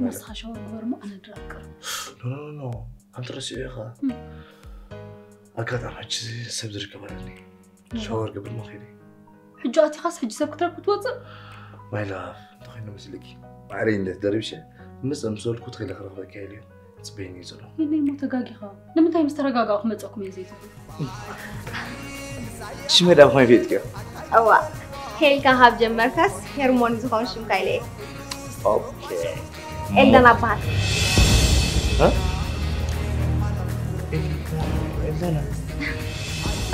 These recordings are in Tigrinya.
ንስኻ ሻወር ግበር እሞ ኣነ ድራር ቅር። ኖ ኖ ኖ ኣንተ ረሲዑ ኢኻ ኣጋጣሚ ሕጂ ሰብ ዝርከብ ኣለኒ ሻወር ግብር መኺኒ ሕጂ ኣቲኻስ ሕጂ ሰብ ክትረብ ክትወፅእ ማይ ላፍ እንተኾይኑ መስልኪ ማዕረይ እንዴት ደሪብሸ ምስ ኣምሰልኩ ተኺለ ክረኽበካ ኢልዮ ፅበይኒ እዩ ዘሎ ይነይ ሞ ተጋጊኻ ንምንታይ ምስ ተረጋጋኹ መፀኩም እየ ዘይትብል ሽመይ ዳብ ከመይ ፈይጥክዮ እዋ ሄልካ ካብ ጀመርካስ ሄርሞን ዝኸውን ሽምካ ኢለ እየ። ኤልዳና በሃል።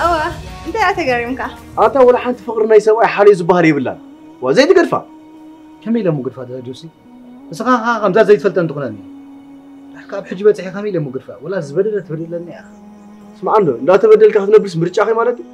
እዋ እንታይ እያ ተገሪምካ? ኣታ ወላ ሓንቲ ፍቕሪ ናይ ሰብኣይ ሓልዮ ዝበሃል የብላን። ዋ ዘይትገድፋ። ከመይ ኢለ ምጉድፋ ጆሲ? ንስኻ ኸዓ ከምዛ ዘይትፈልጠ እንትኾነኒ። ካብ ሕጂ በፂሐ ከመይ ኢለ ምጉድፋ? ወላ ዝበደለት በደለኒ እያ። ስምዓ እንዶ እንዳተበደልካ ክትነብርስ ምርጫኺ ማለት እዩ።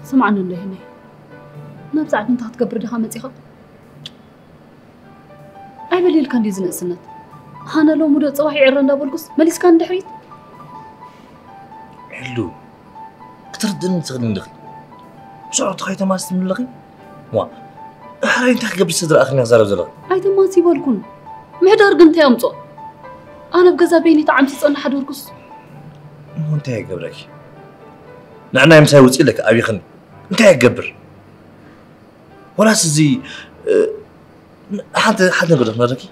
ስምዓኒ እንዶ ይህነይ፣ ናብዚ ዓዲ እንታይ ክትገብር ዲኻ መጺኻ? ኣይበል ኢልካ እንድዩ ዝንእስነት። ሃነ ሎሚ ዶ ጽባሕ ይዕረ እንዳበልኩስ መሊስካ ንድሕሪት? ሕሉ ክትርድእኒ ትኽእሊ እንዲኺ? ብስዑርቲ ከይተማስኒ ኣለኺ? ዋ፣ ሕራይ እንታይ ክገብር ስድራ ኣኽኒ ክዛረብ ዘለኺ? ኣይተማሲ ይበልኩን። ምሕዳር ግን እንታይ ኣምጾ? ኣነ ኣብ ገዛ በይኒ ተዓምሲ ጸና ሓደርኩስ። እሞ እንታይ ይገብረኪ? ንዕናይ ምሳይ ውፅእ ኢለኪ ኣብይኽኒ እንታይ ይገብር? ወላስ እዚ ሓንቲ ሓንቲ ነገር ነረኪ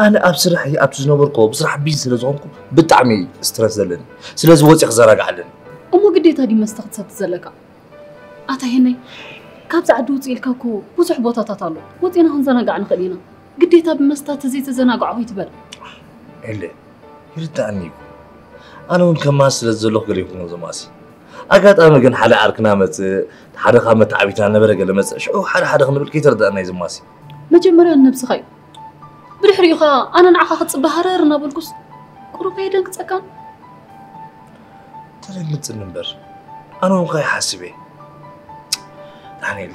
ኣነ ኣብ ስራሕ ኣብቲ ዝነበርኩ ብስራሕ ቢዚ ስለ ዝኾንኩ ብጣዕሚ ስትረስ ዘለኒ። ስለዚ ወፂ ክዘናጋዕ ኣለኒ። እሞ ግዴታ ድዩ መስተ ክትሰቲ ዘለካ? ኣታ ሄነይ፣ ካብዚ ዓዲ ውፅእ ኢልካ እኮ ብዙሕ ቦታታት ኣሎ። ወፂና ክንዘናጋዕ ንኽእል ኢና። ግዴታ ብመስተ ተዘይተዘናጋዕኹ ይትበል። ኤለ፣ ይርዳእኒ እዩ። ኣነ እውን ከማሲ ስለ ዘለኹ ገለ ይኹን ዘማሲ። ኣጋጣሚ ግን ሓደ ዓርክና መፅእ፣ ሓደ ካብ መተዓቢትና ነበረ ገለ መፅእ። ሽዑ ሓደ ሓደ ክንብል ከይተረዳእና እዩ ዘማሲ። መጀመርያ ንነብስኻ እዩ። ብድሕሪኡ ኸዓ ኣነ ንዓኻ ክፅበ ሃረር እናበልኩስ ቁሩብ ኣየደንግፀካን? ተደንግፅኒ እምበር ኣነ እውን ኸዓ ይሓስብ እየ። ዳንኤል፣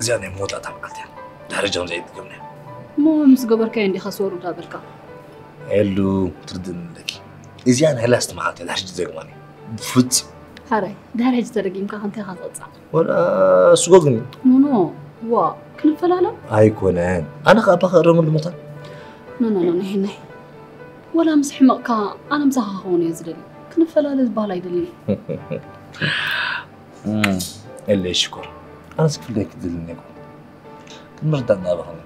እዚኣ ናይ መወዳእታ መዓልቲ እያ። ድሕሪ ጃም ዘይትድገምና። እሞ ምስ ገበርካዮ እንዲኻ ሶሩ ዳበልካ። ኤሉ፣ ትርድእኒ ኣለኪ። እዚኣ ናይ ላስት መዓልቲ እያ። ድሕሪ ጃም ዘይግማኒ። ብፍፁም። ሓራይ፣ ድሕሪ ሕጂ ተደጊምካ ከ እንታይ ኢኻ ትቕጻዕ? ወላ ስጎ ግን እዩ። ኖኖ፣ ዋ፣ ክንፈላለ? ኣይኮነን። ኣነ ከኣ ኣባኻ እረመሉ መታን። ኖኖ፣ ኖኖ፣ ይሄናይ። ወላ ምስ ሕመቕካ ኣነ ምሳኻ ክኸውን እየ ዝደሊ። ክንፈላለ ዝበሃል ኣይደልን። እም፣ ኤለይ ሽኮር። ኣነስ ክፍለይ ክድልኒ እኮ። ክንርዳእ እናበኸኒ።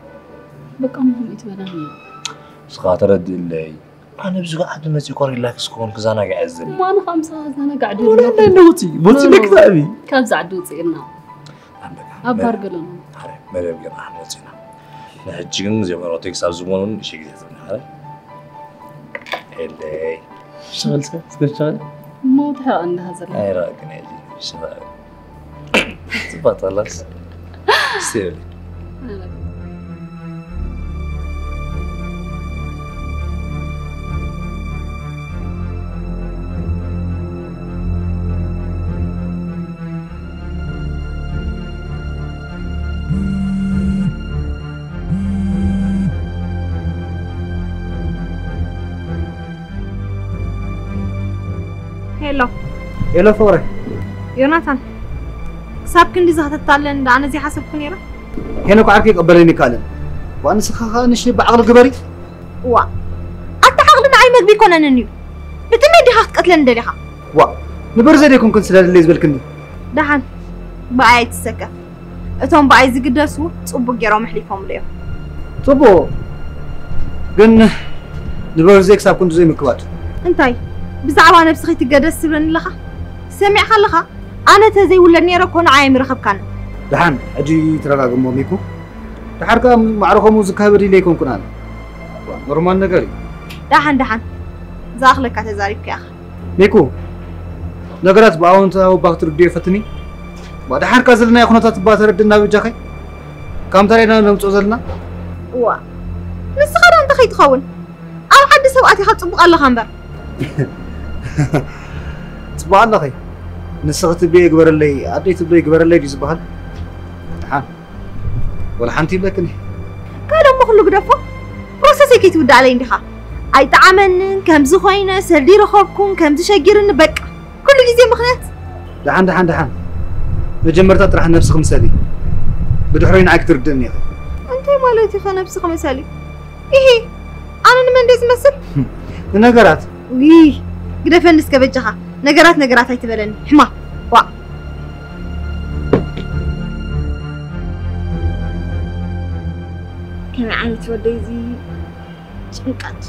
በቃ፣ እሞ ከምኡ ኣይትበለኒ። ንስኻ ተረድእለይ። ኣነ ኣብዚ ዓዲ መፂእኮ ሪላክስ ክኾን ክዘናጋዕ እየ ዝደሊ። እሞ ኣነ ከዓ ምሳኻ ክዘናጋዕ ደሊ ወላ ኣለኹ። ኣለና ውፂ፣ ውፂ ኖ፣ ኖ። መክታእቢ። ካብዚ ዓዲ ውፅእና። ኣንበቃ፣ ኣብ መረ-፣ ባር ገለና። ኣረ፣ መረብ ገና ክንወፅእ ኢና። ንሕጂ ግን ዜመሮ ቴክስ ኣብ ዝሞኑን እሺ ግዜ ትብኒ፣ ኣረ? ኤለይ። ሸቐል እስከ፣ እስከ ሸቐል። እሞ ትሕቕ እንዲኻ ዘለኻ። ኣይረኣክን እየ፣ ሸቐል። ጽባሕ ተላስ። እስቲ በሊ። ሄሎ። ሄሎ ፍቕረ። ዮናታን፣ ክሳብ ክንድዚ ከተታልለኒ ደኣ ኣነ ዘይሓሰብኩ ነይረ። ሄኖክ ዓርከይ ክቕበለኒ ኣይከኣለን። ዋእ ንስኺ ኸኣ ንእሽተይ ብዓቕሊ ግበሪ። ዋእ፣ ኣታ ዓቕሊ ንዓይ መግቢ ኣይኮነንን እዩ። ብጥሜት ዲኻ ክትቀትለኒ ደሊኻ? ዋእ፣ ንበርዘ ደይኮንክን ስለ ደለየ ዝበልክኒ። ደሓን፣ ብኣይ ኣይትሰከፍ። እቶም ብኣይ ዝግደሱ ጽቡቕ ገይሮም ኣሕሊፎምሉ እዮም። ጽቡቕ፣ ግን ንበርዘ ክሳብ ክንድዚ ዘይምክባድ። እንታይ? ብዛዕባ ነብስኺ ትገደስ ትብለኒ ኣለኻ? ሰሚዕኻ ኣለኻ? ኣነ ተዘይውለድ ነይረ እኮ ንዓይ ኣይምረኸብካን። ደሓን፣ ሕጂ ተረጋግሞ ሚኩ። ደሓር ከኣ ማዕረ ከምኡ ዝካበድ ኢለ ኣይኮንኩን ኣነ። ኖርማል ነገር እዩ። ደሓን፣ ደሓን። ዝኣኽለካ ተዛሪብካ ኢኻ። ሚኩ፣ ነገራት ብኣወንታዊ ባክ ትርድዮ ፈትኒ። ዋ፣ ደሓር ከኣ ዘለናዮ ኩነታት እባ ተረድእና በጃኺ። ካብ ምንታይ ኢና ነምጽኦ ዘለና? እዋ፣ ንስኻ ደኣ እንታይ ከይትኸውን? ኣብ ዓዲ ሰብ ኣቲኻ ጽቡቕ ኣለኻ እምበር። ጽቡቕ ኣለኺ። ንስኺ ትብልዮ ይግበረለይ፣ ኣደይ ትብሎ ይግበረለይ ድዩ ዝበሃል? ደሓን። ወላ ሓንቲ ይብለክን እየ። ካልእ እሞ ኩሉ ግደፎ። ፕሮሰሰይ ከይትውድኣለይ እንዲኻ። ኣይጠዓመንን፣ ከምዚ ኮይነ፣ ሰልዲ ረኸብኩን፣ ከምዚ ሸጊርኒ፣ በቃ። ኩሉ ግዜ ምኽንያት። ደሓን፣ ደሓን፣ ደሓን። መጀመርታ ጥራሕ ነብስኺ ምሰሊ። ብድሕረይ ንዓይ ክትርድእኒ ኢኺ። እንታይ ማለት እዩ ከ ነብስኺ ምሰሊ? ኢሂ፣ ኣነ ንመን ድየ ዝመስል? ንነገራት። ውይ፣ ግደፈኒ እስከ በጃኻ። ነገራት ነገራት ኣይትበለኒ። ሕማቕ። ዋእ። ከመይ ዓይነት ወደይ እዚ ጭንቀት።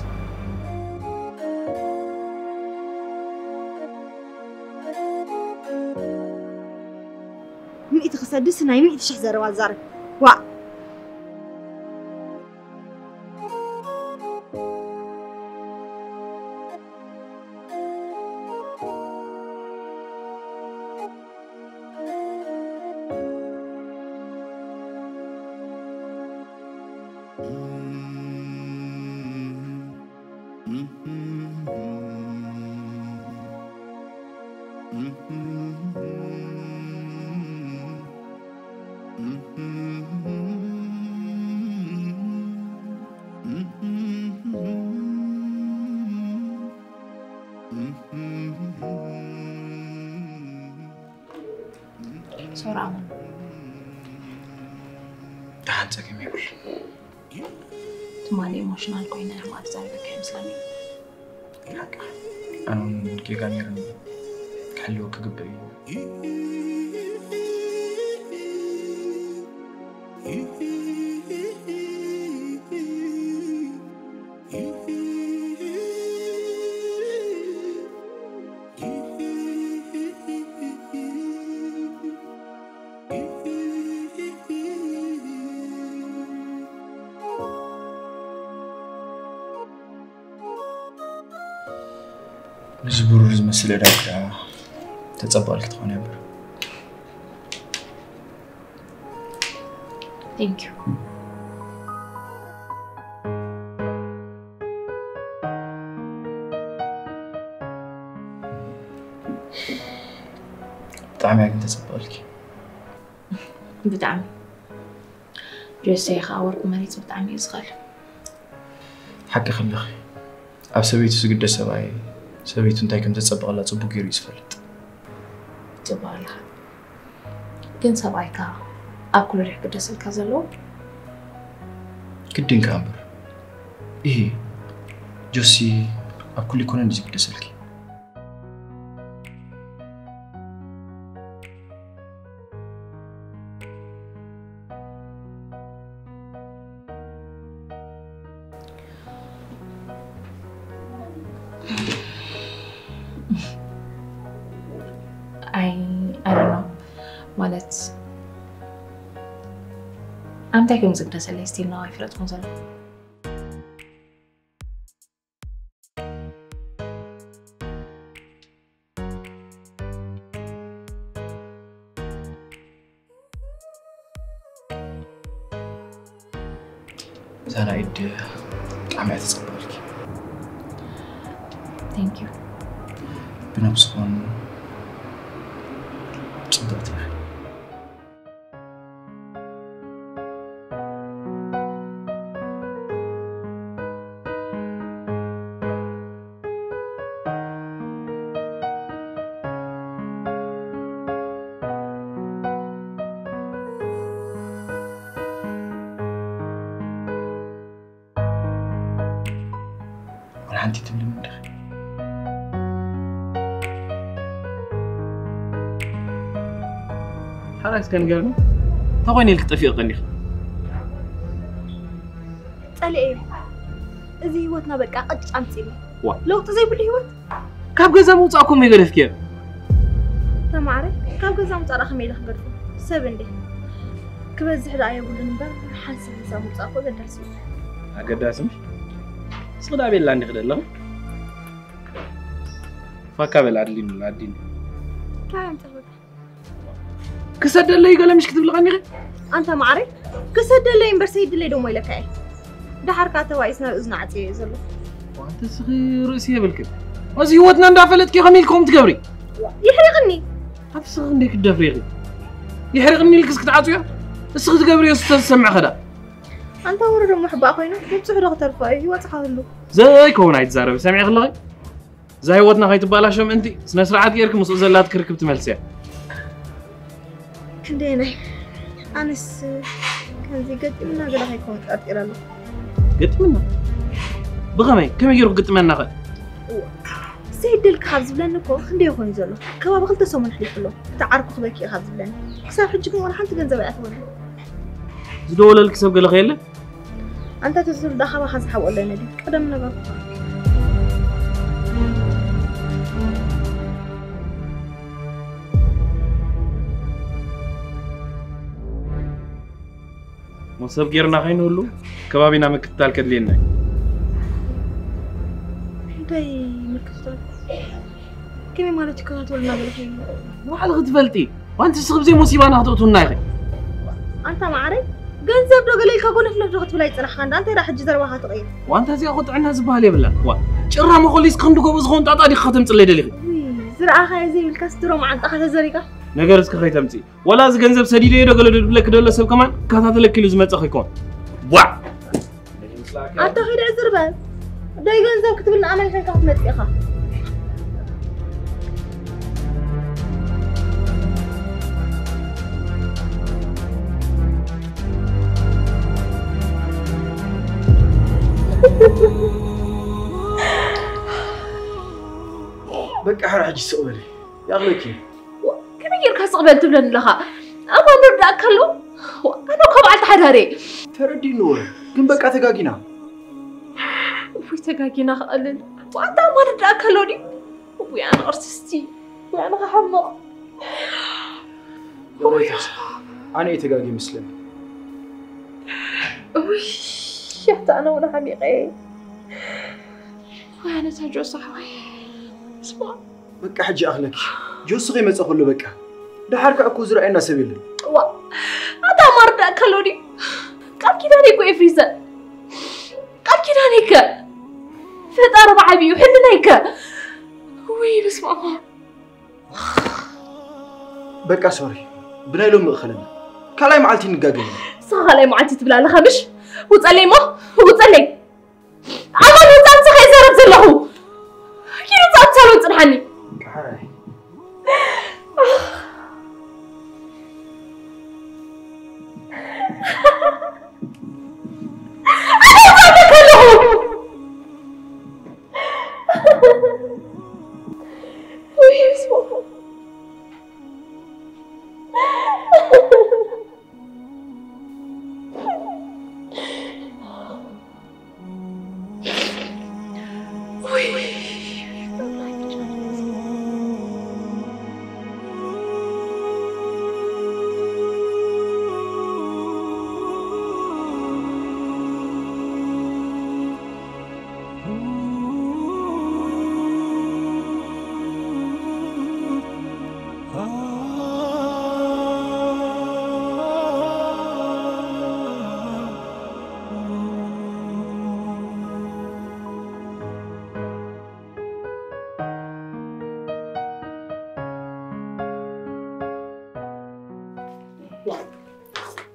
ሚእቲ ክሰድስ ናይ ሚእቲ ሽሕ ዘረባ ዛረብ። ዋእ። ሶራ እውን ደሓን ጸገም የብሉን። ትማሊ ኢሞሽናል ኮይነ ሕማቕ ዝዛረበካ ይመስለኒ። ሓቂ። ኣነ እውን ጌጋ ነይሩኒ። ክሕልወኪ ክግብእ እዩ። ነዚ ብሩር ዝመስል ዕዳጋ ደኣ ተጸበቐልኪ ትኾኒ እምበር። Thank you። ብጣዕሚ እያ ግን ተጸበቐልኪ። ብጣዕሚ። ጆሴ ከዓ ወርቂ መሬት ብጣዕሚ እዩ ዝኽእል። ሓቂ ከለኺ፣ ኣብ ሰበይቱ ዝግደስ ሰብኣይ፣ ሰበይቱ እንታይ ከም ዘጸብቐላ ጽቡቕ ገይሩ እዩ ዝፈልጥ። ጽቡቕ ኣለኻ። ግን ሰብኣይካ ኣብ ኩሉ ድዩ ክግደሰልካ ዘለዎ? ግድን ከኣ እምበር። እሂ፣ ጆሲ ኣብ ኩሉ ኣይኮነን ድዩ ዝግደሰልኪ? ኣይ፣ I don't know። ማለት፣ ኣንታይ ከም ዝግደሰለይ ስቲል ነው ኣይፈለጥኩን ዘሎ። ዛና ኢድ ብጣዕሚ እያ ተጸብቐልኪ። Thank you። ብነብስኹም ጽብቕቲ ኢኺ። ወላ ሓንቲ ትብልኒ እንዲኺ። ሓራይ እስከ ንገርኒ፣ እንታይ ኮይነ ኢልኪ ጠፊእኪ ቀኒኺ? ጸሊኤ እዩ። እዚ ህይወትና በቃ ቅጭ ኣምጺእኒ። ዋ። ለውጢ ዘይብሉ ህይወት። ካብ ገዛ ምውጻእ እኮ እሞ ይገደፍኪ እየ። ተማዕረ፣ ካብ ገዛ ምውጻእ ደኣ ከመይ ኢለ ክገድፎ? ሰብ እንዴ። ክበዝሕ ደኣ የብሉን እምበር፣ ሓንሳብ ሓንሳብ ምውጻእ እኮ ኣገዳሲ እዩ። ኣገዳሲ ምሽ? እስኺ ደኣ ቤላ እንዲኺ ደለኺ? ፋካ በል ኣድሊኒ፣ ኣድሊኒ። እንታይ ኣምጻእኩ? ክሰደለይ ገለ ምሽ ክትብሊ ቀኒኺ? ኣንታ ማዕረይ፣ ክሰደለይ እምበር ሰይድለይ ደሞ ኢለካ እየ። ደሓር ከኣ ተባኢስና ርእስና ዓጽዮ እየ ዘሎ። ኣንቲ እስኺ ርእሲ የብልክን። እዚ ህይወትና እንዳፈለጥኪ ከመይ ኢልኪ ከምኡ ትገብሪ? ይሕሪቕኒ። ኣንቲ እስኺ ክንደይ ክትደፍሪ ኢኺ? ይሕሪቕኒ ኢልኪ እስኪ ትዓጽዮ? እስኺ ትገብርዮ ዝተሰምዕኺ ዳ? ኣንታ ወረ ደሞ ሕባእ ኮይኑ፣ ምብጽሑ ዶ ክተርፎ እዩ? ይወጽኻ ህሉ። ዘይከውን ኣይትዛረቢ፣ ሰሚዕኺ ኣለኺ? እዛ ህይወትና ከይትባላሾ ምእንቲ ስነ ስርዓት ጌርኪ ምስኡ ዘላትኪ ርክብ ትመልስያ። ክንደየናይ? ኣነስ ከምዚ ገጢምና ገለ ከይከውን ጠርጢረ ኣለኹ። ገጢምና? ብኸመይ? ከመይ ገይሩ ክግጥመና ኸ? እዋ፣ ሰይድ ደልኪ ካብ ዝብለኒ እኮ ክንደይ ይኾን እዩ ዘሎ? ከባቢ ክልተ ሰሙን ኣሕሊፉ ኣሎ። እቲ ዓርኩ ክበኪ እዩ ካብ ዝብለኒ። ክሳብ ሕጂ ግን ዋላ ሓንቲ ገንዘብ ኣይኣተወኒ። ዝደወለልኪ ሰብ ገለ ከ የለን? ኣንታ ተዝብል ደኣ ካባኻ ዝሓብኦ ኣለኒ ድዩ? ቀደም ነበርኩኻ። ሞ ሰብ ጌርና ከይንህሉ ከባቢና ምክትታል ከድልየና እዩ። እንታይ ምክትታል? ከመይ ማለት ይከታተሉና ገለ ከይኑ? ባዕልኺ ትፈልጢ። ዋንቲ ንስኺ ብዘይ ሞሲባና ክትእትውና ኢኺ። ኣንታ ማዕረይ፣ ገንዘብ ዶ ገለ ኢልካ ጎነፍነፍ ዶ ክትብል ኣይጸናሕካን? ዳ እንታይ ዳ ሕጂ ዘረባኻ ትቕይር? ዋንታ እዚኣ እኮ ጥዕና ዝበሃል የብላን። ዋ፣ ጭራ መኾሊስ ክንዲ ጎቦ ዝኸውን ጣጣ ዲኻ ከተምጽለይ ደሊኺ? ውይ፣ ዝረኣኻዮ ዘይብልካስ ድሮ መዓንጣኻ ተዘሪጋ። ነገር እስኪ ከይተምጽኢ። ወላ እዚ ገንዘብ ሰዲደዮ ዶ ገለ ዶ ዝብለኪ ደሎ ሰብ ከማን ክከታተለኪ ኢሉ ዝመጸ ከይኮን። ዋ! ኣታ ኺድ ዕዝር በል። ደይ ገንዘብ ክትብል ንኣመል ኬንካ ክትመጽእ ኢኻ። በቃ፣ ሓራ ሕጂ ስቕ በሊ። ያቕለኪ። ከመይ ጌርካ ስቕ በል ትብለኒ ኣለኻ? ኣማን ርዳእ ከሎ ኣነ እኮ በዓልቲ ሓዳር እየ። ተረዲእኒ ወረ፣ ግን በቃ ተጋጊና። እፎይ ተጋጊና ክቐልል። ኣታ ኣማን ርዳእ ከሎ ድዩ? እፎይ ኣነ ቅርስስቲ። እፎይ ኣነ ክሓምቕ። ይቕሬታ፣ ኣነ እየ ተጋጊ መስለኒ። እውይ፣ ያታ ኣነ እውን ሓሚቐ። ወይ ኣነ እታ ጆስ ሓወይ። ስማ። በቃ ሕጂ ኣኽለኪ። ጆስ ከይመጸ ከሎ በቃ። ደሓር ከኣ እኮ ዝረኣየና ሰብ የለን። ዋ፣ ኣታ ኣማን ርዳእ ከሎ ድዩ? ቃል ኪዳነይ እኮ ኤፍሪዘ። ቃል ኪዳነይ ከ? ፈጣሪ ብዓቢኡ ሕልናይ ከ? ውይ፣ በስመ ኣብ። በቃ ሶሪ። ብናይ ሎሚ እኸለና። ካልኣይ መዓልቲ ንጋገ ኢና። ንስኻ ካልኣይ መዓልቲ ትብል ኣለኻ ምሽ? ውጸለይ እሞ፣ ውጸለይ። ኣማን ውጻእ ንስኻ ይዛረብ ዘለኹ። ኪድ ውጻእ ብሳሎን ጽንሓኒ። ከሓራይ። ኣነ ውጻእ ከለኹ። ውይ፣ በስመ ኣብ።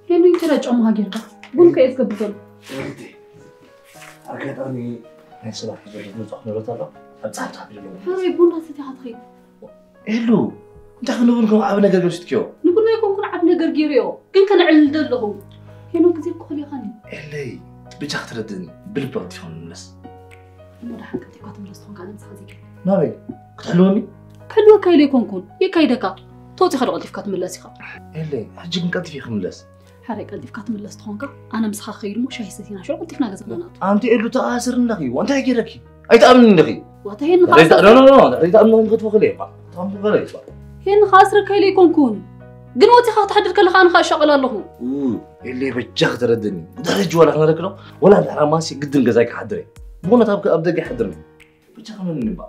ሄሉ፣ እንጀራ ጨው መሃ ጌርካ ቡን ከየት ገብተሉ። ኣጋጣሚ ናይ ስራሕ ዘሎ መጽዋዕ ንብረት ኣሎ ኣብ ጻሕታ ኣለዎ። ሕሩይ ቡን ሰቲኻ ትኸይድ። ሄሉ፣ እንታይ ክንብል ከም ዓብ ነገር ገምሽትክዮ? ንቡና ይኮንኩን ዓብ ነገር ገይርዮ፣ ግን ከነዕልል ደለኹ። ሄኖክ ግዜ ክኸልዮኻኒ። ኤለይ፣ ብቻ ክትረድእኒ ብልቢ ቀልጢፈ ንምለስ። እሞ ደሓን ቀልጢፍካ ትምለስ ትኾንካ፣ ኣነ ምሳኻ ዘይከይድ። ናበይ? ክትሕልወኒ? ክሕልወካ ኢለ ኣይኮንኩን፣ የካይደካ። ተወፂኻ ዶ ቀልጢፍካ ትምለስ ኢኻ? ኤለይ፣ ሕጂ ግን ቀልጢፈ ክምለስ። ሓራይ ቀልጢፍካ ትምለስ ትኾንካ፣ ኣነ ምሳኻ ክኸይድ እሞ ሻሂ ሰቲና ሽዑ ቀልጢፍና ገዛና ንኣቱ። ኣንቲ ኤሉ ተኣስር ኣለኺ፣ እንታይ ገይረኪ? ኣይትኣምንን ኣለኺ። ዋታ ሄን ንኻስ ኖ ኖ ኖ፣ ኣይትኣምንን ክትበኽል እየ። ተኣምኑ በለ ይባ። ሄን ንኻስረካ ኢለ ኣይኮንኩን፣ ግን ወፂኻ ክትሓድር ከለኻ ኣነ ኸኣ እሻቐል ኣለኹ። ኡ፣ ኤለይ በጃ ክትረድኒ። ድሕሪ ሕጂ ዋላ ክነረክሎ፣ ወላ እንድሕር ኣማሲ ግድን ገዛይ ክሓድር እየ። ብኹነት ኣብ ኣብ ደገ ይሓድር እየ። በጃ ከመን ንባ።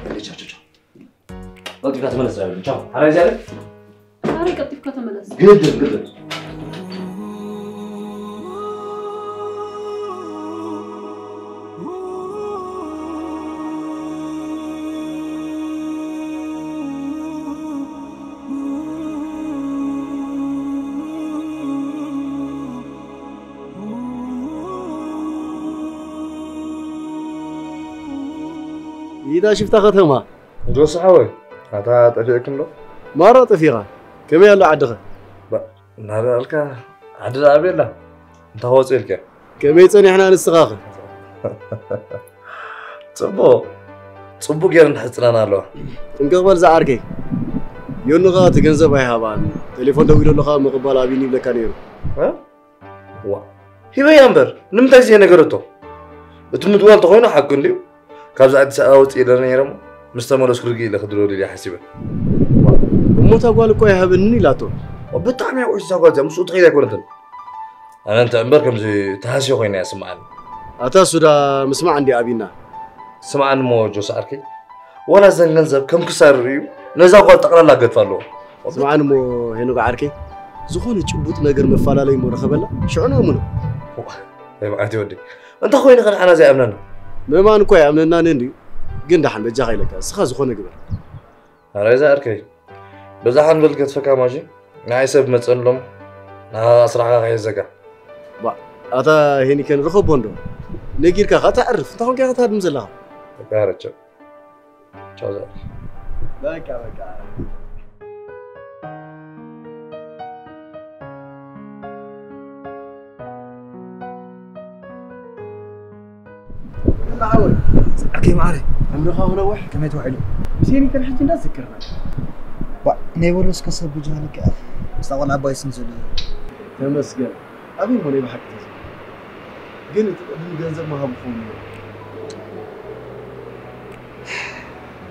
ኤለይ ቻው ቻው ቻው። ቀልጢፍካ ተመለስ ዛሬ። ቻው። ሓራይ ዛሬ። ዛሬ ቀልጢፍካ ተመለስ። ግድን ግድን። ይዳ ሽፍታ ከተማ። ጆስ ሓወይ፣ ኣታ ጠፊእክን ዶ? ማራ ጠፊኻ። ከመይ ኣሎ ዓድኻ? እናበልካ ዓዲ ደኣ ኣበይ ኣላ? እንታይ ክወፅእ ኢልካ? ከመይ ጸኒሕና ንስኻኸ? ጽቡቕ፣ ጽቡቕ ጌር እንድሕር ጽናና ኣለዋ። ጥንቅቕ በል ዝዓርከይ። ዮኒ ኸኣ እቲ ገንዘብ ኣይሃባን። ቴሌፎን ደዊለሉ ኸኣ ምቕባል ኣብዩኒ ይብለካ ነይሩ። እ? ዋ፣ ሂበያ እምበር ንምንታይ ዘይነገረቶ? እቲ ምድዋል ተኾይኑ ሓቁ እንድዩ። ካብዚ ኣዲስ ኣበባ ወፂእ ኢለ ነይረ እሞ ምስ ተመለስኩ ርግእ ኢለ ክድውለሉ ኢለ ሓሲበ። እሞ እታ ጓል እኮ ኣይሃበንን ኢላቶ። ብጣዕሚ እያ ውሕጅ እዛ ጓል እዚኣ፣ ምስኡ ትኸይድ ኣይኮነትን። ኣነ እንተ እምበር ከምዚ ተሃስዮ ኮይና እያ ስምዓኒ። ኣታ ሱዳ ምስማዕ እንዲ ኣብዩና። ስምዓኒ እሞ ጆስ ዓርከይ፣ ዋላ እዘን ገንዘብ ከም ክሳር ርእዩ ነዛ ጓል ጠቕላላ ገድፋ ኣለዎ። ስምዓኒ እሞ ሄኖግ ዓርከይ፣ ዝኾነ ጭቡጥ ነገር መፈላለይ እሞ ረኸበላ፣ ሽዑ ንእምኖ። እዋእ፣ ናይ መዓት ወዲ። እንታይ ኮይኑ ከ ንዓና ዘይኣምነና? ምእማን እኮ ኣይኣምነናን እንድዩ፣ ግን ደሓን በጃኻ ኢለካ፣ እስኻ ዝኾነ ግበር። ኣረ ዝኣርከይ፣ በዛ ሓንበል ከትፈካ ማጂ፣ ንዓይ ሰብ መጸንሎም፣ ንዓኻ ስራሕኻ ከየዘጋ። ባ፣ ኣታ ሄኒከ ንረኸቦ እንዶ? ነጊርካ ኸኣ ተዕርፍ፣ እንታይ ኮንካ ኢኻ ትሃድም ዘለኻ? በቃ ረቸው። ቻው ዘር። በቃ፣ በቃ። ሓወይ፣ ዓርከይ ማዕረ፣ ዕምርኻ ክነውሕ። ከመይ ተዋዒሉ? ምስ ሄኒ ከን ሕጂ እንዳዘከርና። ዋ፣ ናይ በሎ እስከ ሰብ ብጃ ልክዕ። ምስታ ቆልዓ ኣባይ ስም ዘሎ። ተመስገን። ኣበይ እሞ ናይ ብሓቂ ተዘ-፣ ግን እቲ ቅድሚ ገንዘብ ምሃቡ ክኸውን እዩ።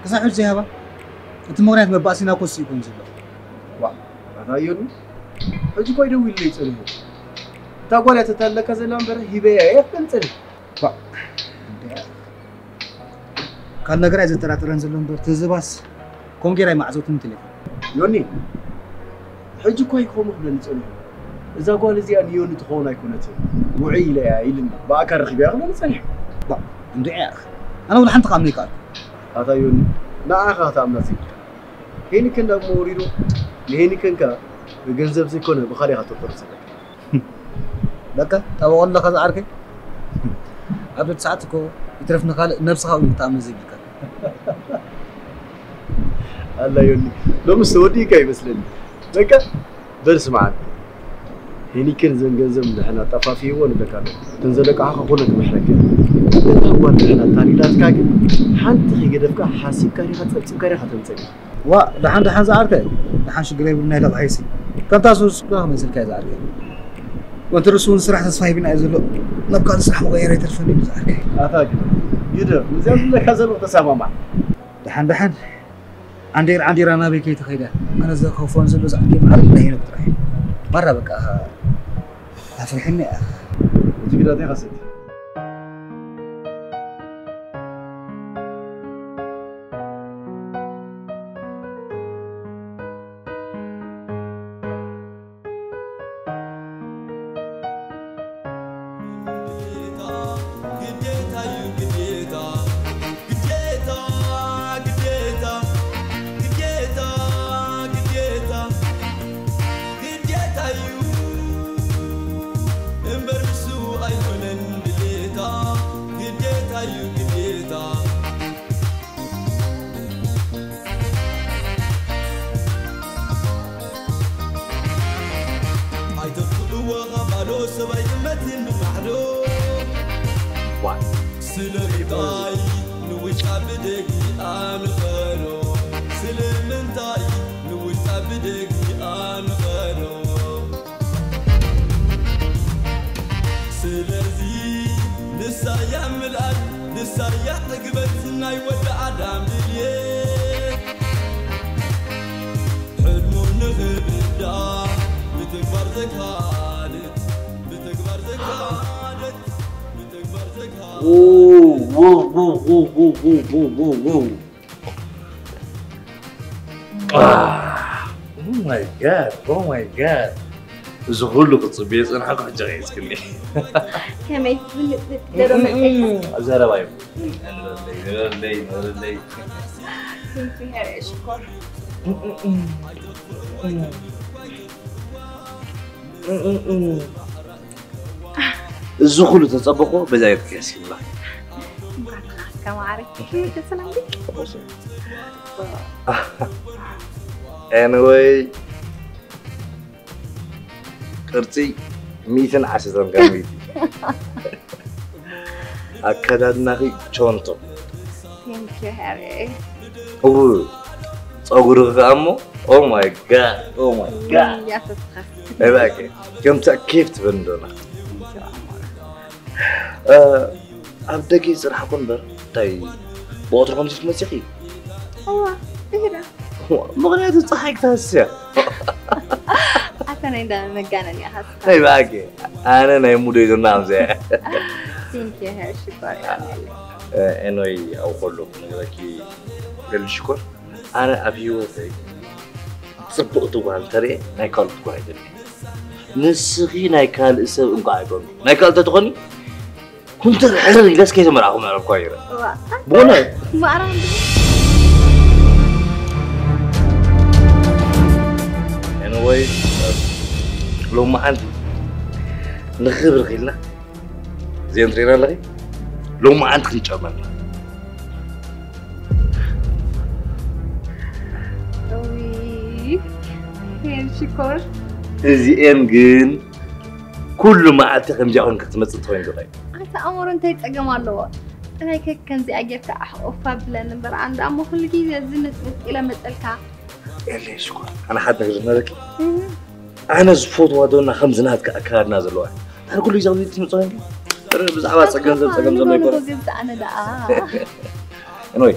ክሳብ ሕጂ ዘይሃባ? እቲ ምኽንያት መባእሲና እኮ እሱ ይኮን ዘሎ። ዋ፣ ኣታ ዮኒ፣ ሕጂ እኮ ኣይደዊልለይ ጸኒሑ። እታ ጓል እያ ተታለካ ዘላ እምበር ሂበያ እየ ክብል ጸኒሑ። ባ፣ እንደ-፣ ካልእ ነገር ኣይዘጠራጥረን ዘሎ እምበር፣ ትዝባስ ከምኡ ጌራ ኣይመዓዘውትን ቴሌፎን። ዮኒ፣ ሕጂ እኮ ኣይኮሙ ክብለኒ ጸኒሑ። እዛ ጓል እዚኣ ንዮኒ ትኸውን ኣይኮነትን። ውዑይ ኢለ እያ ኢልኒ። ብኣካል ረኺበያ ክብለኒ ጸኒሑ። ባ፣ እንደ-፣ ኣነ ወላ ሓንቲ ክኣምኖ ይከኣል። ኣታ ዮኒ፣ ንዓኻ ክትኣምና ዘይብልካ። ሄኒከን ናብ መወሪዶ፣ ንሄኒከን ከኣ ብገንዘብ ዘይኮነ ብኻልእ ኢኻ ተፈርስ ዘለካ። በቃ፣ ጠበቕ ኣለኻ ዝዓርከይ። ኣብ ደድ ሰዓት እኮ ይትረፍ ንኻልእ ነብስኻ እውን ክትኣምን ዘይብልካ። ኣላ ዮኒ፣ ሎምስ ተወዲእካ ይመስለኒ። በቃ፣ በል ስምዓኒ። ሄኒከን ዘን ገንዘብ ንድሕና ኣጣፋፊእዎ ንብለካ ኣሎ። እተን ዘለቃሓኻ ኮነ ክምሕረከ። እታ ጓል ንድሕና ታሊላትካ ግን ሓንቲ ከይገደፍካ ሓሲብካ ዲኻ ጸብጺብካ ዲኻ ተምጸኒ። ዋ፣ ደሓን ደሓን ዝዓርከይ። ደሓን ሽግር የብሉን ናይ ለቕሓይሲ። ከምታ ሱስ ኩላ ክመልሰልካ እየ ዝዓርከይ። ወንትርሱ እውን ስራሕ ተስፋ ሂብና እዩ ዘሎ። ናብ ካልእ ስራሕ መቐየር ኣይተርፈን እዩ ዝዓርከይ። ኣታ ግን ግደፍ፣ ምስዚኣ ዝብለካ ዘለኹ ተሰማማዕ። ደሓን ደሓን። ዓንዴር ዓንዴራ ናበይ ከይተኸይደ? ኣነ ዘኸፍኦን ዘሎ ዝዓርከይ መዓርግ ናይ ሄኖክ ጥራሕ እዩ። ማራ በቃ ኣፍሪሕኒ እያ። ሕጂ ግዳት ኢኻ ሰቲ። ግዴታ፣ ግዴታ እዩ፣ ግዴታ። ግዴታ፣ ግዴታ፣ ግዴታ፣ ግዴታ፣ ግዴታ እዩ። እምበር ንሱ ኣይኮነን ድሌታ፣ ግዴታ እዩ፣ ግዴታ። ኣይተጥፍእዎ ካብ ባዶ ሰብ ኣይጥመትን ብማዕዶ። ዋይ። ስለምንታይ ንውሽጣ ብደጊኣ ንኸዶ? ስለምንታይ ንውሽጣ ብደጊኣ ንኸዶ? ስለዚ ንሳያ ምልኣት፣ ንሳያ ዕግበት ናይ ወዲ ኣዳም ድልየት። ሕልሙ ንኽብዳ ብተግባር ዘካልት፣ ብተግባር ዘካልት፣ ብተግባር ዘካልት። Oh my God, oh my God. እዚ ኩሉ ክጽብዮ ዝጸናሕኩ ሕጂ ቐይስክኒ። ከመይ? ብልጽ፣ ደሮ መጸካ? ዘረባ እዩ። ንበለለይ፣ ንበለለይ፣ ንበለለይ። ስንቱ ይሃርየ ሽኮር። እዚ ኩሉ ተጸበኹ በዛ ይርከስ ይብላ። ከማሪ። Anyway፣ ቅርጺ ሚእትን ዓሰርተን ካብ ሚእቲ። ኣከዳድናኺ ቾንቶ። Thank you፣ ሃሪ። እው፣ ጸጉርኺ ከኣ እሞ፣ oh my God፣ oh my God። እያ ተስኻ። እባክህ፣ ከምታ ኬፍ ትበል እንደሆነ። Thank you፣ ኣሞራ። እ፣ ኣብ ደገ ይጽናሕኩ እምበር፣ እንታይ ብቐትሩ ከምዚ ትመጺኺ? እዋ፣ ይሄዳ። ምኽንያቱ ጸሓይ ክትሃስስ እያ። ኣታ ናይ እንዳ መጋነን እያ ሃስታ። ናይ ብኣኬ፣ ኣነ ናይ ሙደይ ዞና ከምዚ እያ። Thank you፣ ሃሪ ሽኮር። እ፣ ኤኖይ፣ ኣብ ኩሉ ክነግረኪ ገል ሽኮር፣ ኣነ ኣብ ህይወተይ ጽብቕቲ ጓል እንተርእየ ናይ ካልኦት ጓል ኣይደልን። ንስኺ ናይ ካልእ ሰብ እንቋዕ ኣይኮንኩ። ናይ ካልእ ተትኾኒ፣ ኩንተር ሕርር ኢለስ ከይተመርዓኹ ምዕረብኳ ይረ። እዋ። ብኾነ ማዕረ እንዲ። Anyway፣ ሎማዓንቲ ንኽብሪ ኺልና እዚአን ትሪእና ኣለኺ? ሎማዓንቲ ክንጨመና። እውይ፣ ሄል ሽኮር። እዚኤን ግን ኩሉ መዓልቲ ከምዚኣ ኮንካ ክትመጽእ ትኾይን ዝኽእል። ኣታ ኣሞር እንታይ ጸገም ኣለዎ? ጥራይ ከ ከምዚኣ ጌርካ ኣሕቑፍ ኣብለኒ እምበር፣ ኣነ ደኣ እሞ ኩሉ ግዜ ዝንጥንጥ ኢለ መጸልካ። የለይ ሽኮር፣ ኣነ ሓንቲ ነገር ነረኪ። ኣነ ዝፈትዋ ዶና ከምዚ ናትካ ኣካዳድና ዘለዋ። ኣነ ኩሉ ግዜ ከምዚ ትምጽእ ኮይንኪ። ብዛዕባ ጸገም ዘብ ጸገም ዘሎ ኣይኮነን። ገዛ ኣነ ደኣ። Anyway፣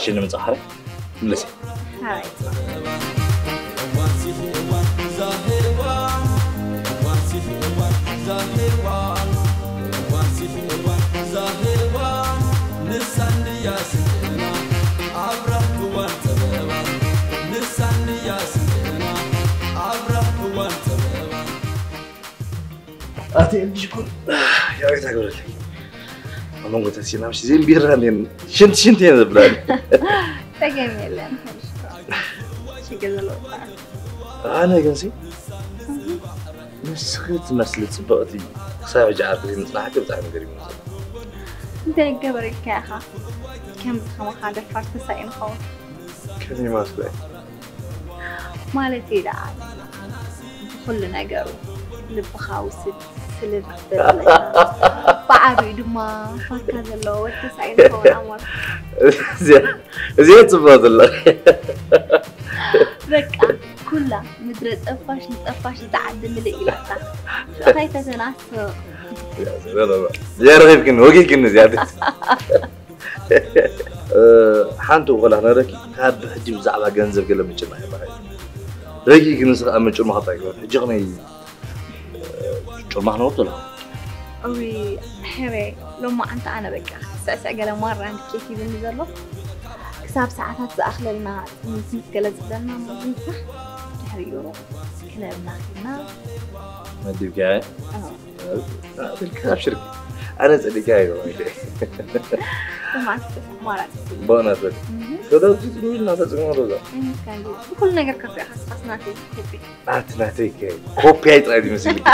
ሽን ምጽሓረ ምልስ። ሃይ። ኣቲ እንዲ ሽኮር፣ ያው የታገለለ። ኣብ መንጎ ተሲና ምሽ ዜን ቢራ ኔን ሽንት ሽንት እየን ዝብላል። ጸገም የለን። ሽግር ዘለዎ እኮ። ኣነ ግን ሲ፣ ንስኺ ትመስሊ ጽብቕቲ ክሳብ ሕጂ ዓርኪ ዘይምጽናሕኪ ብጣዕሚ ገሪሙኒ ዘሎ። እንታይ ገበረልካ ኢኻ? ከምዚ ከማኻ ደፋር ተሳኢኑ ኸውን። ከመይ ማለት እዩ? ማለተይ ደኣ፣ ብኹሉ ነገሩ ልብኻ ውስድ ስልብ ክትብል፣ ብዓቢኡ ድማ ፋካ ዘለዎ ወዲ ተሳኢኑ ኸውን ኣሞር። እዚኣ፣ እዚኣ ጽቡቕ ዘሎ። በቃ፣ ኩላ ምድረ ጸፋሽ ንጸፋሽ እታ ዓዲ ምልእ ኢላታ። ሽዑ ከይተተናስቕ። እዚኣ ረኺብክኒ፣ ወጊእክኒ እዚኣ። እ፣ ሓንቲ እኮ ላክ ነረኪ፣ ካብ ሕጂ ብዛዕባ ገንዘብ ገለ ምጭናቕ የብልካይ። ረጊእኪ ንስኺ ኣብ ምጭናቕ እንታይ ይግበር? ሕጂ ከመይ፣ እ፣ ጭማቕ ነውር ዘለኹ? እዊ፣ ሕረ፣ ሎማዓንቲ ኣነ በቃ ስዕስዕ ገለ ማራ እንድኬት ይብልኒ ዘሎ። ክሳብ ሰዓታት ዝኣኽለልና ትምህርቲ ገለ ዝብለና እሞ፣ ድሕሪኡ ክለብና ኺድና። መዲብካያ? ኣዎ። ኣትልካ ኣብሽርኪ። ኣነ ጸዲቃ እየ ማለት። ብማዕስ ኣማራጺ። በእውነት በል። እህ። ከዳውቲ ትንቢል እናተጽዕኖ ሮዛ። እህ፣ ካንዲ። ብኩሉ ነገር ከፊእኻ ስኻስ ናተይ ኮፒ። ኣቲ ናተይ ከ ኮፒ ኣይጥራይ ይመስልክ።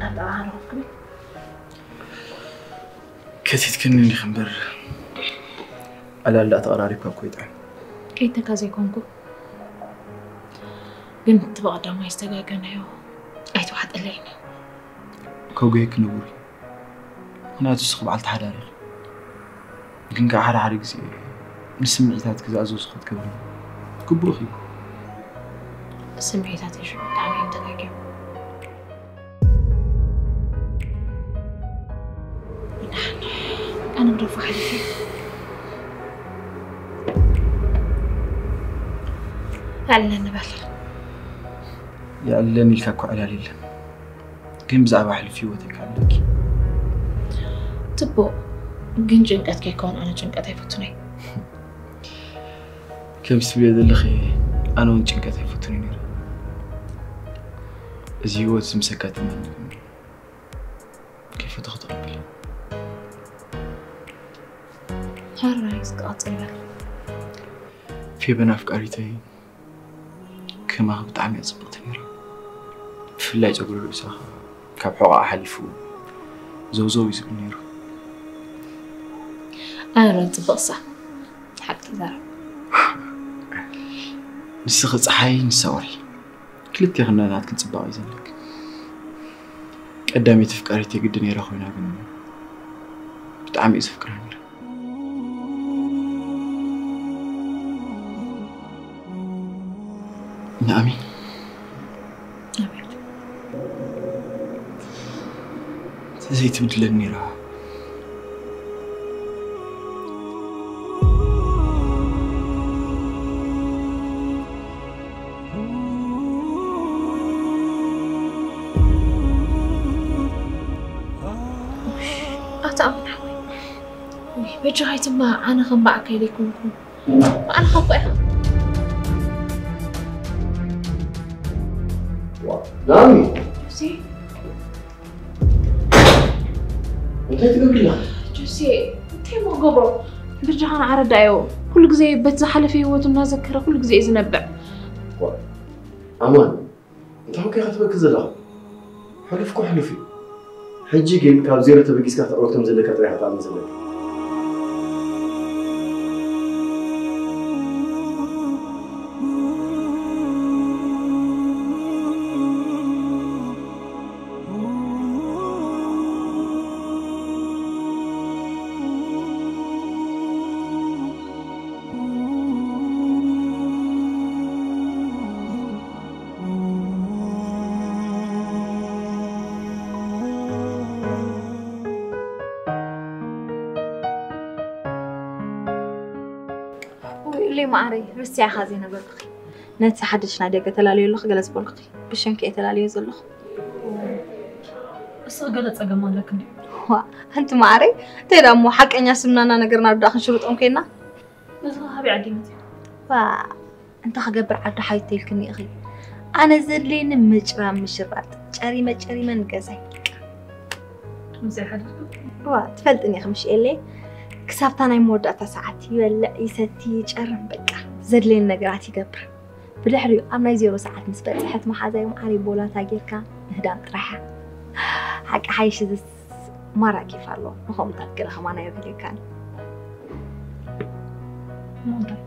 ኣንታ ኣነ ከፊትክኒ እንዲኺ እምበር፣ ዕላል ደኣ ተቐራሪብካ እኮ ይጥዕም። ከይተካ ዘይኮንኩ፣ ግን እቲ ብቐዳማይ ዝተጋገናዮ ኣይተዋሕጠለይን እዩ። ከጉየኪ ንቡር እዩ። ምኽንያቱ ንስኺ በዓልቲ ሓዳር ኢኺ። ግን ከኣ ሓደ ሓደ ግዜ ንስምዒታትኪ ዝኣዘዝኹ ክትገብሪ ግቡእኺ እዩ። ስምዒታተይ ሽዑ ብጣዕሚ እዮም ተጋግዮም። ኣነ ግደፎ ሓሊፈ። የዕልለኒ በል። የዕልለኒ ኢልካ እኮ ዕላል የለን። ግን ብዛዕባ ሕሉፍ ህይወተይ ከ ኣለኪ? ጽቡቕ፣ ግን ጭንቀት ከይከውን ኣነ ጭንቀት ኣይፈቱን እየ። ከምዚ ትብልዮ ዘለኺ፣ ኣነ እውን ጭንቀት ኣይፈቱን እየ ነይረ። እዚ ህይወት እዚ ምስ ኣጋጠመኒ ግን ከይፈተኹ ተቐቢለ። ሕራይ እስኪ ቀጽል በል። ፌበን ኣፍቃሪተይ ከማኺ ብጣዕሚ እያ ጽብቕቲ ነይራ። ብፍላይ ጸጉሪ ርእሳ ካብ ሕቖኣ ሓሊፉ ዘውዘው እዩ ዝብል ነይሩ። ኣረ ጽብቕሳ ሓቂ ተዛረብ። ንስኺ ጸሓይ ንሳ ወርሒ፣ ክልቴኽን ናትክን ጽባቐ እዩ ዘለክን። ቀዳመይቲ ኣፍቃሪተይ ግዲ ነይራ ኮይና ግን ብጣዕሚ እየ ዘፍቅራ ነይረ። ንኣሚን ኣቤት። ተዘይትብድለኒ ነይራ። ኣታ ኣሚን ሓወይ፣ ውይ፣ በጃኻ ኣይትማ፣ ኣነ ከም ባዕከይ ዘይኮንኩ ባዕልኻ እኮ ኢኻ። ናሚ ጆሲ፣ እንታይ ትገብሪ ኣለኺ? ጆሲ፣ እንታይ እሞ ክገብሮ? በጃኻ ንዓ ረዳዮ። ኩሉ ግዜ በቲ ዝሓለፈ ህይወቱ እናዘከረ ኩሉ ግዜ እዩ ዝነብዕ። ኣማን እንታይ ኮንካ ኢኻ ትበኪ ዘለኻ? ሕሉፍ እኮ ሕሉፍ እዩ። ሕጂ ግን ካብ ዜሮ ተበጊስካ ክትዕወት ከም ዘለካ ጥራይ ኢኻ ትኣምን ዘለካ። ውይ ኢለይ መዓረይ፣ ረሲዐኻ ዘይነበርኩኺ። ነቲ ሓድሽ ናይ ደገ ተላለዮ ኣለኹ ገለ ዝበልኩኺ። ብሽምኪ እየ ተላለዮ ዘለኹ። እስኺ ገለ ጸገም ኣለኪ እንድዩ? ዋ፣ ኣንቲ መዓረይ፣ እንታይ ደኣ እሞ ሓቀኛ ስምና እናነገርና ዶ ደኣ ክንሽርጦም ኮይና? እዚ ኸ ካበይ ዓዲ መጺኡ? ዋ፣ እንታይ ክገብር ዓዲ ሓይቶ ኢልክኒ ኢኺ። ኣነ ዘድልየኒ ምጭራም ምሽራጥ፣ ጨሪመ ጨሪመ ንገዛይ። ከምዚ ሓድርኩ? ዋ፣ ትፈልጥኒ ኢኺ ምሽ ኤሌ? ክሳብታ ናይ መወዳእታ ሰዓት ይበልዕ፣ ይሰቲ፣ ይጨርም፣ በቃ ዘድልየኒ ነገራት ይገብር። ብድሕሪኡ ኣብ ናይ ዜሮ ሰዓት ምስ በጽሐት መሓዛይ መዓረይ ቦላታ ጌርካ ምህዳም ጥራሕ። ሓቂ ሓይሽ ዝስ ማራ ኬፍ ኣሎ። ንኸምታት ገለ ከማን ኣየድልየካን። እሞ እንታይ?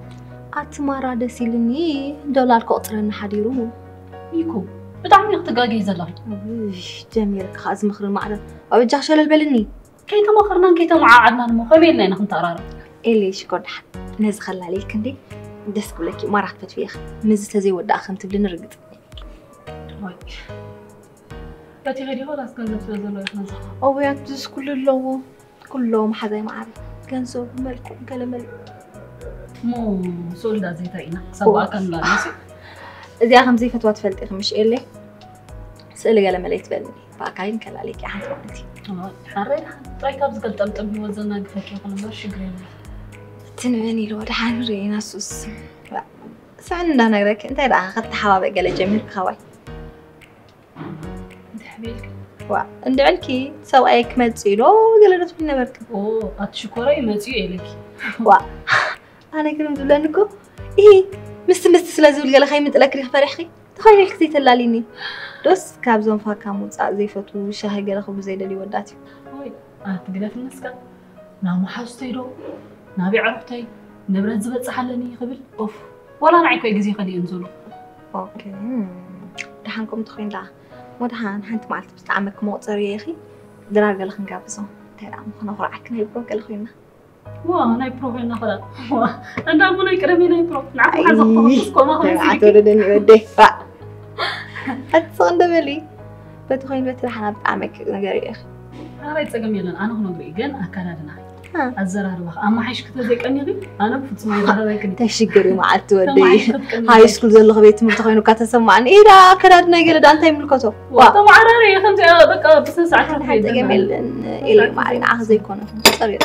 ኣቲ ማራ ደስ ኢልኒ ዶላር ክቕጽረኒ ሓዲሩ። ይኩ ብጣዕሚ ክትጋገይ ዘለኺ። ውይ፣ ጀሚርካ ከኣ ዝምኽርን ማዕረ። ኣብ እጃኽ ሸለል በልኒ። ከይተማኸርናን ከይተመዓዓድናን እሞ ከመይ ኢልና ኢና ክንተኣራረብ? ኤሌ ሽኮር ደሓን። ነዚ ከላልየልክ እንዴ? ደስ ክብለኪ፣ ማራ ክትፈትዊ ኢኺ። ምስዚ ተዘይወዳእኺ ከም ትብልኒ ርግጽ። ወይ። በቲ ኸዲ ኸላስ ገንዘብ ስለ ዘለዎ ኢኺ ነዚ። እውይ ኣትስ ኩሉ ኣለዎ። ኩሎም ሓዛይ መዓረ። ገንዘቡ መልክዑ ገለ መልክዑ። እሞ ስኡል ዳ ዘይታይ ኢና ክሳብ ብኣካል ንላለ ሲ። እዚኣ ከም ዘይፈትዋ ትፈልጢ ኢኺ ምሽ ኤሌ? ስእሊ ገለ መለ ይትበልኒ። ብኣካል ከላልየኪ ሓንቲ ማለት እዩ። ሓረይ ደሓን ጥራይ ካብ ዝገልጠምጠም ህይወት ዘናግፈኪ ይኹን እምበር ሽግር የለን። ትንበን ኢልዎ ደሓን ርእይና ሱስ። ስዕን እንዳነግረኪ እንታይ ደኣ ከተሓባብእ ገለ ጀሚርኪ ካባይ? እንታይ ሓቢልኪ? ዋ እንድዕልኪ ሰብኣይ ክመጽእ ኢሎ ገለ ዶ ትብሊ ነበርኪ? ኦ ኣቲ ሽኮራይ መጺኡ ኢለኪ። ዋ ኣነ ግርም ዝብለኒ እኮ ይሄ ምስቲ ምስቲ ስለ ዝብል ገለ ከይምጥለኪ ዲኺ ፈሪሕኪ? ተኸሊልኪ ዘይተላልይኒ ዶስ ካብዞም ፋካ ምውጻእ ዘይፈትዉ ሻሂ ገለ ክብሉ ዘይደልዩ ወዳት እዩ። ወይ ኣቲ ግደፍኒ እስካ ናብ መሓዙተይ ዶ ናብ ኣዕሩኽተይ ንብረት ዝበጽሕ ኣለኒ ክብል ኦፍ ዋላ ንዓይ እኮ እዩ ግዜ ከሊእን ዘሎ። ኦኬ ደሓን ከምኡ ተኾይኑ ደኣ እሞ ደሓን ሓንቲ መዓልቲ ብዝጠዓመኪ መቑጸርዮ ኢኺ ድራር ገለ ክንጋብዞም እንታይ ደኣ እሞ ክነኹርዓኪ ናይ ብሮ ገለ ኮይንና። ዋ ናይ ፕሮ ኮይና ኸላ ዋ እንዳ እሞ ናይ ቀደመይ ናይ ፕሮ ንዓኹም ሓዛ ክተኸፍስ ኮማ ከመይ ተባዕት ወደደኒ ወደይ ፋእ ኣትስቕ እንደ በሊ በቲ ኮይኑ በቲ ደሓና ብጣዕሚ ነገር እዩ ኢኺ። ሓራይ ጸገም የለን ኣነ ክነግሮ እዩ ግን ኣካዳድና ኣዘራርባኻ ኣማሓይሽ ክትዘይቀኒኺ ኣነ ብፍጹም ኣይዛረበክን። እንታይ ሽግር እዩ መዓልቲ ወደይ? ተማሓይሽ ክትቀኒ። ሃይ ስኩል ዘለኹ ቤት ትምህርቲ ኮይኑ እኳ ተሰማዕኒ። ኢዳ ኣከዳድና ገለ ዳ እንታይ ይምልከቶ? ዋ፣ ተማዕራሪ ከምዚ በቃ ብስነ ስርዓት ሓደ ሓደ ክትከይድ ጸገም ኣለና። የለን። ኤሊ ማዕሪ ንዓኺ ዘይኮነ። ጸሪር።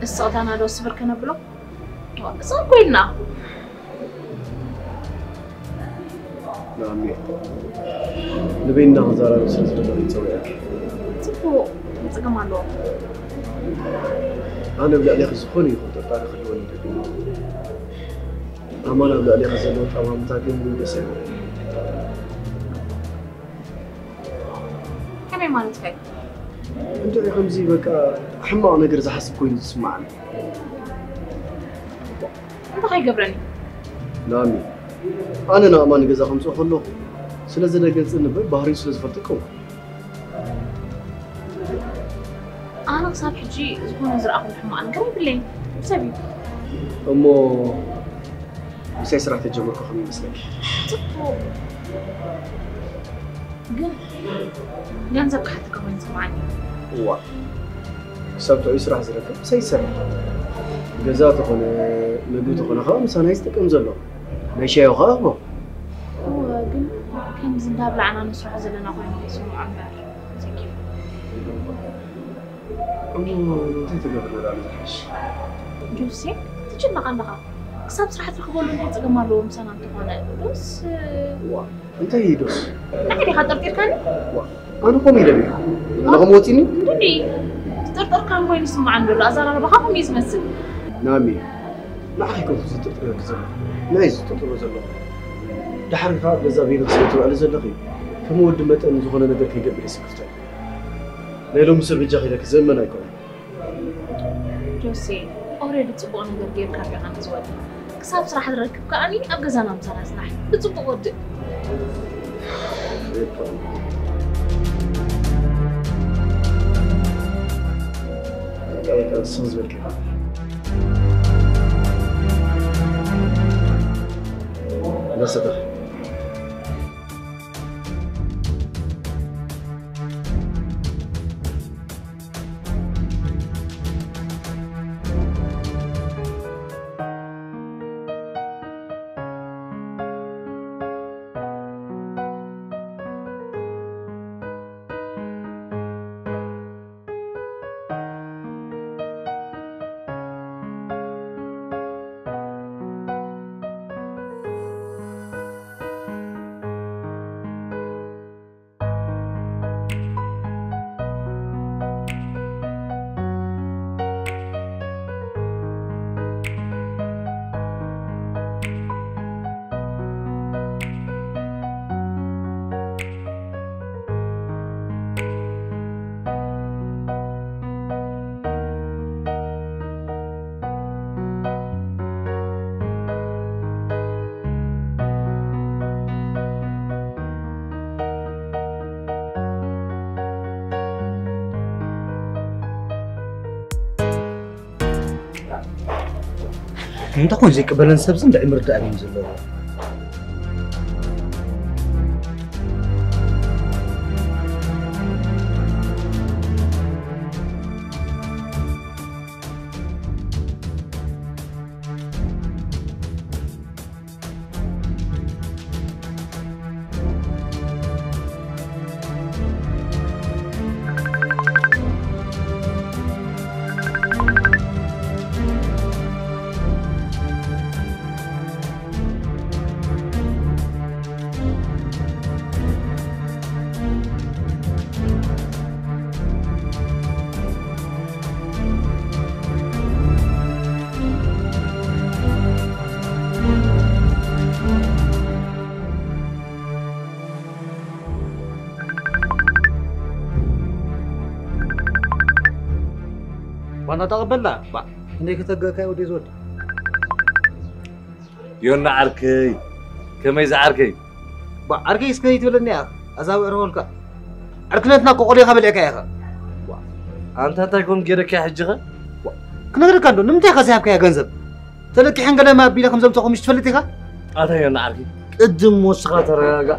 እስቕታና ዶ ስብር ከነብሎ? እስቕ ኮይና። ናሚ፣ ንበይንና ክንዛረብ ስለ ዝደለኹ ይጸውዐኪ። ጽቡቕ፣ ጸገም ኣለዎ። ኣነ ኣብ ልዕሌኺ ዝኾነ ይኹን ጥርጣረ ክህልወኒ ይደሊ። ኣማን ኣብ ልዕሌኺ ዘለዎ ጠማምታ ግን ደስ ኣይብለኒ። ከመይ ማለትካ እዩ? እንታይ ከምዚ በቃ ሕማቕ ነገር ዝሓስብ ኮይኑ ዝስምዓኒ? እንታይ ከይገብረኒ? ናሚ፣ ኣነ ንኣማን ገዛ ከምጽኦ ከለኹ ስለ ዝደገጽን እምበር ባህሪኡ ስለ ዝፈልጦ ይከውን። ኣነ ክሳብ ሕጂ ዝኾነ ዝረኣኹሉ ሕማቕ ነገር የብለይን። ሰብ እዩ። እሞ ምሳይ ስራሕ ተጀመርኩ ከመይ ይመስለኪ? ጽቡቕ። ግን ገንዘብ ክሓተካ ኮይኑ ይስምዓኒ። እዋ፣ ክሳብ ጥዑይ ስራሕ ዝረክብ ምሳይ ይሰርሕ። ገዛ ተኾነ፣ ምግቢ ተኾነ ከዓ ምሳና እዩ ዝጥቀም ዘሎ። ናይ ሻሂ ከዓ እህቦ። እወ፣ ግን ከምዚ እንዳብላዕና ንስርሖ ዘለና ኮይኑ ከይስምዖ እምበር። ዘኪሩ። እሞ እንታይ ተገብር ንላሉ ዝሓሽ? ጆሴ፣ ትጭነቕ ኣለኻ። ክሳብ ስራሕ ትረኽበሉ እንታይ ጸገም ኣለዎ ምሳና እንተኾነ? ዶስ፣ ዋ፣ እንታይ እዩ ዶስ? ንዓይ ዲኻ ጠርጢርካኒ? ዋ፣ ኣነ ከምኡ ኢለ ድየ? ኣነ ከምኡ ወጺኒ? እንድኒ፣ ዝጥርጠርካን ኮይኑ ይስምዓኒ ዘሎ። ኣዘራርባኻ ከምኡ እዩ ዝመስል። ናሚ፣ ንዓኺ ኮንኩ ዝጥርጥረኪ ዘለኹ። ንዓይ ዝጥርጥሮ ዘለኹ። ድሓር ከኣ ኣብ ገዛ ቤተሰብ ትውዕሊ ዘለኺ። ከም ወዲ መጠን ዝኾነ ነገር ከይገብር እየ ስክፍታ። ናይ ሎሚ ሰብ እጃ ከይደኪ ዘመን ኣይኮነን። ጆሴ፣ ኦሬዲ ጽቡቕ ነገር ጌርካ ዲኻ ንዝወዲ። ክሳብ ስራሕ ዝረክብ ከኣኒ ኣብ ገዛና ምሳና ጽናሕ። ብጽቡቕ ወድእ። በቃ፣ በቃ፣ ስም ዝበልኪ። እንዳሰተኻ። እንታይ ኮይኑ ዘይቅበለን ሰብዚ እንድዒ ምርዳእ እዩ ዘለዎ። ተቐበላ። ባ፣ ክንደይ ከተገእካ ወዲ ዝወድ። ዮና ዓርከይ፣ ከመይ ዝዓርከይ? ባ፣ ዓርከይ እስከ ይትብለኒ እያ። ኣዛብ ዕረወልካ። ዕርክነትና እኮ ቆሊኻ በሊዕካ ኢኻ። ዋ፣ ኣንታ እንታይ ኮን ገይረካ ሕጂ ኸ? ዋ፣ ክነግረካ እንዶ፣ ንምንታይ ኢኻ ዘይሃብካያ ገንዘብ? ተለቂሐን ገለ ማቢለ ከም ዘምፀኹ ምሽ ትፈልጥ ኢኻ? ኣታ ዮና ዓርከይ፣ ቅድም ወስኻ ተረጋጋ።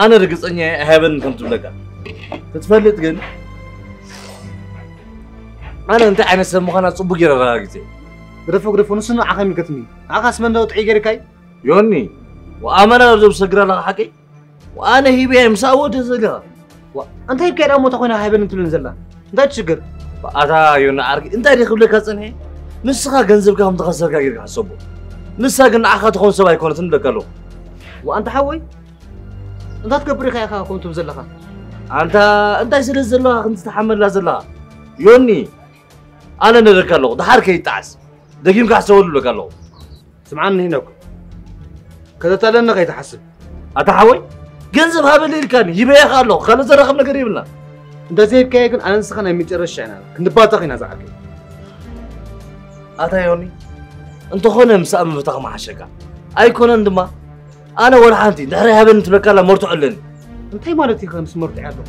ኣነ ርግፀኛ እየ፣ ኣይሃበንን ከም ትብለካ። ክትፈልጥ ግን፣ ኣነ እንታይ ዓይነት ሰብ ምዃና ጽቡቅ ገይረ ኣረጋጊጸ። ግደፎ፣ ግደፎ፣ ንሱ ንዓኻ ይምልከትኒ። ንዓኻስ መን ደው ጥዑይ ገይርካይ? ዮኒ፣ ወኣመና ኣብ ዘብሰግራ ኣለኻ ሓቀይ? ወኣነ ሂበያ ምሳእ ወደ ዘለኻ። ዋ፣ እንታይ ከይዳ እሞ ተኾይና ሃይበን እንትብልን ዘላ? እንታይ ትሽግር? ኣታ ዮኒ ዓርኪ፣ እንታይ ደይ ክብለካ ጸንሐ? ንስኻ ገንዘብካ ከም ተኸሰርካ ጌርካ ሓሰቦ። ንሳ ግን ንዓኻ ትኾን ሰብ ኣይኮነትን እብለካ ኣለኹ። ዋ፣ ኣንታ ሓወይ፣ እንታይ ትገብር ኢኻ ኢኻ ከምኡ ትብል ዘለኻ? ኣንታ እንታይ ስለ ዘለኻ ከምዚ ትሓመላ ዘለኻ? ዮኒ፣ ኣነ ነረካ ኣለኹ፣ ደሓር ከይጠዓስ። ደጊምካ ሕሰበሉ እብለካ ኣለኹ። ስምዓኒ ሄኖክ፣ ከተታለኒ ከይትሓስብ። ኣታ ሓወይ፣ ገንዘብ ሃበለይ ኢልካኒ፣ ሂበያ ከኣ ኣለኹ። ካልእ ዘራኽብ ነገር የብልና። እንተ ዘይብካዮ ግን ኣነ ንስኻ ናይ መጨረሻ ኢና። ክንባተኽ ኢና ዝዓርከይ። ኣታ ዮኒ፣ እንተኾነ ምሳእ ምፍታኽ ምሓሸካ። ኣይኮነን ድማ፣ ኣነ ወላ ሓንቲ እንድሕር ሃበኒ ትብለካ ኣላ መርትዖ ኣለኒ። እንታይ ማለት እዩ ምስ መርትዖ ኣለኹ?